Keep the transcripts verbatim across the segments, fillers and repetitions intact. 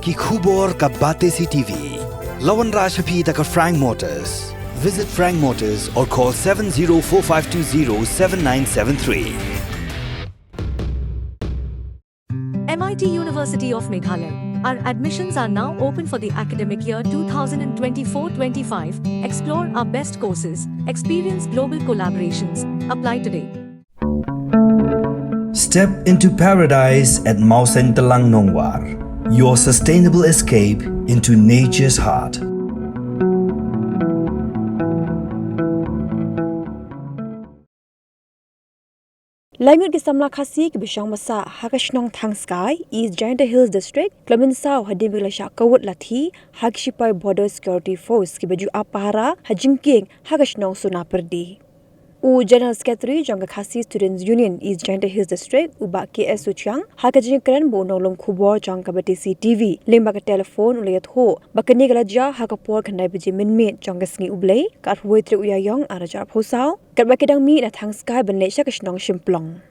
Ki khubor ka Batesi T V. La wanrah sha phi da ka Frank Motors. Visit Frank Motors or call seven zero four five two zero seven nine seven three. M I T University of Meghalaya. Our admissions are now open for the academic year two thousand twenty-four twenty-five. Explore our best courses, experience global collaborations. Apply today. Step into paradise at Mawsyntelang Nongwar, your sustainable escape into nature's heart. Lai ngut ki samla Khasi kiba shong ba sah ha ka shnong Thangskai, East Jaintia Hills District, ki la mynsaw hadien ba ki la shah kawut lathi ha ki shipai Border Security Force kiba ju ap pahara ha jingkieng ha ka shnong Sonapyrdi. U General Secretary jong ka Khasi Students Union East Jaintia Hills District, u Bah K S Suchiang, ha ka jingkren bad u nonglum khubor jong ka Batesi T V lyngba ka telephone, u la ïathuh ba kane ka la jia ha ka por khyndai baje mynmiet jong ka sngi U Blei, ka arphew wei tarik u Ïaïong arhajar arphew saw, katba ki dang mih na Thangskai ban leit sha ka shnong Shymplong.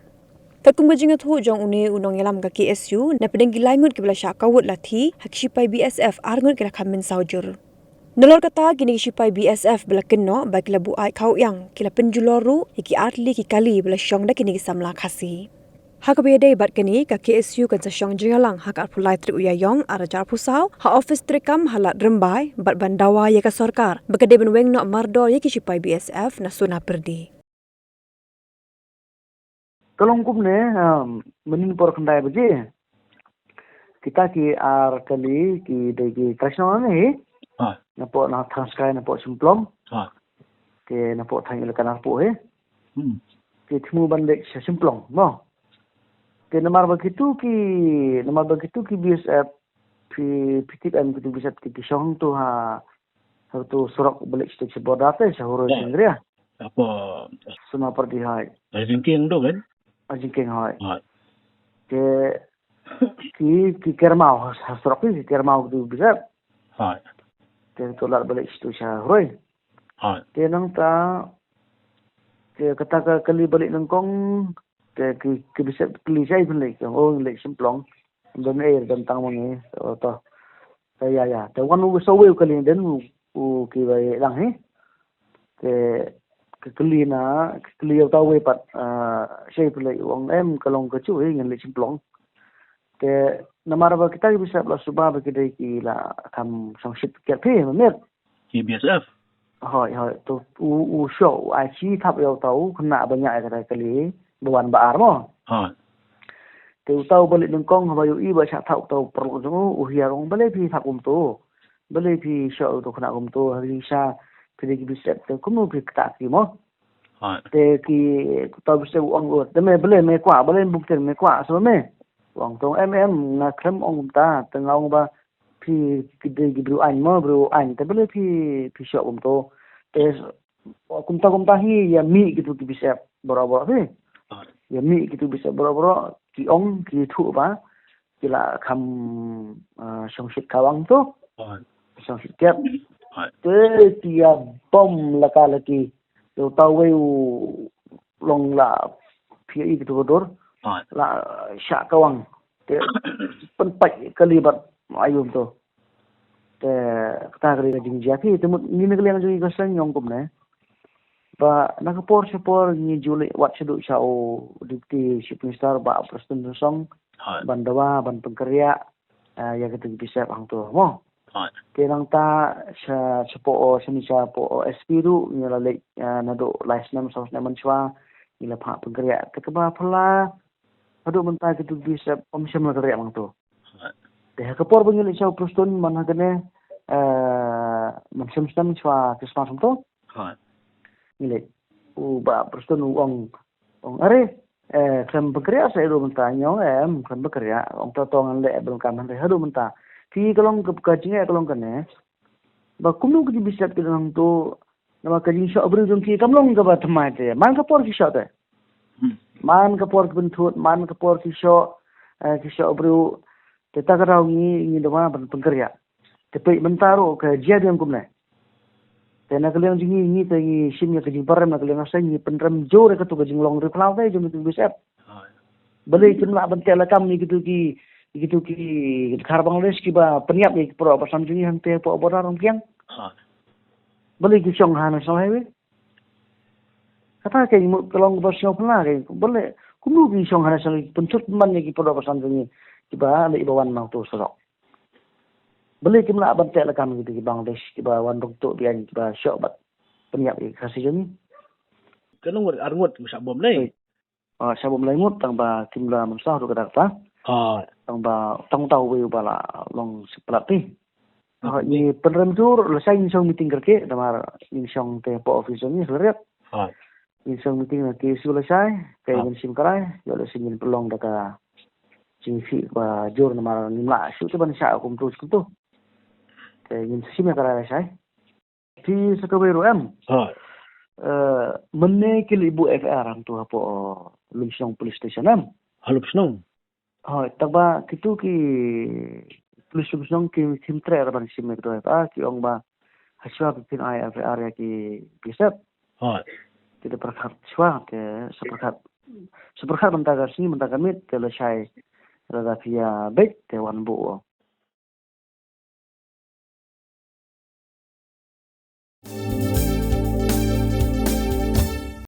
Katkum ka jingïathuh jong une u nongïalam ka K S U, na pdeng ki lai ngut kiba la shah kawut lathi ha ki shipai B S F, ar ngut ki la kham mynsaw jur. Nalor kata, kine ki shipai B S F ba la kynnoh ba ki la buaid khaw ïang ki la pynjulor ruh ïa ki artylli ki kali ba la shong da kine ki samla Khasi. Ha kaba ïadei bad kane, ka K S U kan sa shong jingïalang ha ka arphew lai tarik u Ïaïong arhajar arphew saw ha office treikam ha Lad Rymbai bad ban dawa ïa ka sorkar ba ka dei ban weng noh mardor ïa ki shipai B S F na Sonapyrdi. Ka long kumne, um, mynnin por khyndai baje. Kita ki ar kali ki dei ki kra shnong ne hi. Ha. Napoh na Thangskai napoh Shymplong. Ha. Ki napoh thaiñ Ïalakanapoh hi. Hmm. Ki thmu ban leit sha Shymplong, no. Ki namar ba kitu ki, namar ba kitu ki B S F phi, phi tip em kitu B S F ki, ki shong tu ha, ha tu surok ba leit sha border te, sha Huroi, ya, Sangria. Apa? Sonapyrdi hai. Ha jingkieng tu kan? Ha jingkieng hai. Hai. Te ki, ki kyrmaw ha surok, ki kyrmaw kitu B S F. Hai. Te tu lad ba leit sha tu sha Huroi. Hai. Te nangta, te kata ka kali ba leit nyngkong, te ki, ki B S F kylli shai phin leit, oh, leit Shymplong. Don ei, don tang ma ngi, oh, to. Te ïa, ïa. Te wan u sa wei u kali den u, u kiba ïalang hi. Te ka kylli na, ka kylli ïa uta uwei pat, ah, shai phi leh, u ong em ka long kajuh hi, ngin leit Shymplong. Te namar ba kita ki B S F la suba ba ki dei ki la kham shongshit kiad phi, mynmiet. Ki B S F? Hoi, hoi. To u, u shoh, u ai shi thap ïa uta u khynnah ba ñiah ïa kata ka kali ba wan ba ar mo. Hoi. Te uta uba leit nyngkong haba ïohi ba shah thap uta u paralok jong u, u hiar, u ong balei phi thap kumto. Balei phi shoh uto u khynnah kumto, ha jingshisha phi dei ki B S F te kumno phi ktah ki mo. Hoi. Te ki, uta u B S F u ong, te me balei me kwah, balei bun ktien me kwah sa me. U ong to em em, nga khlem ong kumta, te nga ong ba phi ki dei ki briew aiñ mo, briew aiñ, te balei phi, phi shoh kumto. Te kumta kumta hi ïa mih kitu ki B S F baroh baroh hi. Hoi. Ïa mih kitu B S F baroh baroh, ki ong, ki ïathuh ba ki la kham, ah, shongshit kawang to. Hoi. Shongshit kiad. Hoi. Te ki ïa bom la ka la ki. Te uta uwei u long la phi ïohi kitu ka dur. Hoi. La shah kawang. Te pynpait kali bad aïom to. Te kata ka dei ka jingjia phi, te mut ngi na ka liang jong ngi ka seng ngi ong kumne. Ba na ka por sha por ngi ju leit wad shaduh sha u Deputy Chief Minister Bah Prestone Tynsong. Hoi. Ban dawa, ban pynkynriah, eh, ïa kata ki B S F hangto mo. Hoi. Te nangta sha, shapoh, shane shapoh S P ruh ngi la leit, eh, naduh lai snem saw snem mynshuwa ngi la phah pynkynriah. Te kaba phylla haduh mynta kitu ki B S F ym shym la kynriah hangto. Hoi. Te ha ka por ba ngi leit sha u Prestone man ha kane, eh, man snem snem shuwa Christmas hangto. Hoi. Ngi leit. U Bah Prestone u ong, ong are, eh, khlem pynkynriah sa haduh mynta, ngi ong em, khlem pynkynriah, ong to to ngan leh bad kam hynrei haduh mynta. Phi ka long ka, ka jingeh ka long kane. Ba kumno ki B S F ki don hangto, namar ka jingshoh briew jong ki kam long kaba thymmai te. Man ka por ki shoh te. Hmm. Man ka por ki pynthut, man ka por ki shoh, eh, ki shoh briew. Te ta ka daw ngi, ngi dawa ban pynkynriah. Te peit mynta ruh ka jia biang kumne. Te na ka liang jong ngi, ngi te ngi shim ïa ka jingpynrem na ka liang ka seng, ngi pynrem jur ïa katu ka jinglong ri phyllaw te jong kitu ki B S F. Hoi. Balei kim lah ban teh lakam ïa kitu ki, Ïa kitu ki dkhar Bangladesh kiba pynïap ïa ki para bashong jong ngi hangtei hapoh border Rangpakliang. Ha. Balei ki shong ha National Highway? Kata ka mut ka long kaba sngewphylla ka, balei kumno ki shong ha National Highway, pynthut pynban ïa ki para bashong jong ngi kiba leit ba wan na uto u surok. Balei kim lah ban teh lakam ïa ki Bangladesh kiba wan rung tuh biang kiba shoh bad pynïap ïa ki Khasi jong ngi. Ka long ar ngut shah bom lei. Ah, shah bom lai ngut tang ba kim la mynsaw ruh ka dak ta. Ha. Tang ba tang uta uwei uba la long siplat ti. Ha, ngi pynrem jur, lashai ngin shong meeting kyrkieh, namar ngin shong te hapoh office jong ngi, Khliehriat. Ha. Ngin shong meeting na K S U lashai, te ngin shim krai, ïoh lashai ngin pynlong da ka jingkhih ba jur namar ngim lah shuh te ban shah kumtu kumtu. Te ngin shim ïa krai lashai. Phi sa kawei ruh em. Ha. Eh, mynne ki leit buh F I R hangtu hapoh Lumshnong Police Station em. Ha, Lumshnong. Ha, tang ba kitu ki police Lumshnong ki, kim treh ban shim ïa kitu F I R, ki ong ba hashwa ba phin ai F I R ïa ki P S F. Ha. Ki da pyrkhat shwa te sa pyrkhat. Sa pyrkhat mynta ka sngi mynta ka miet te lashai lada phi ïa beit te wan buh.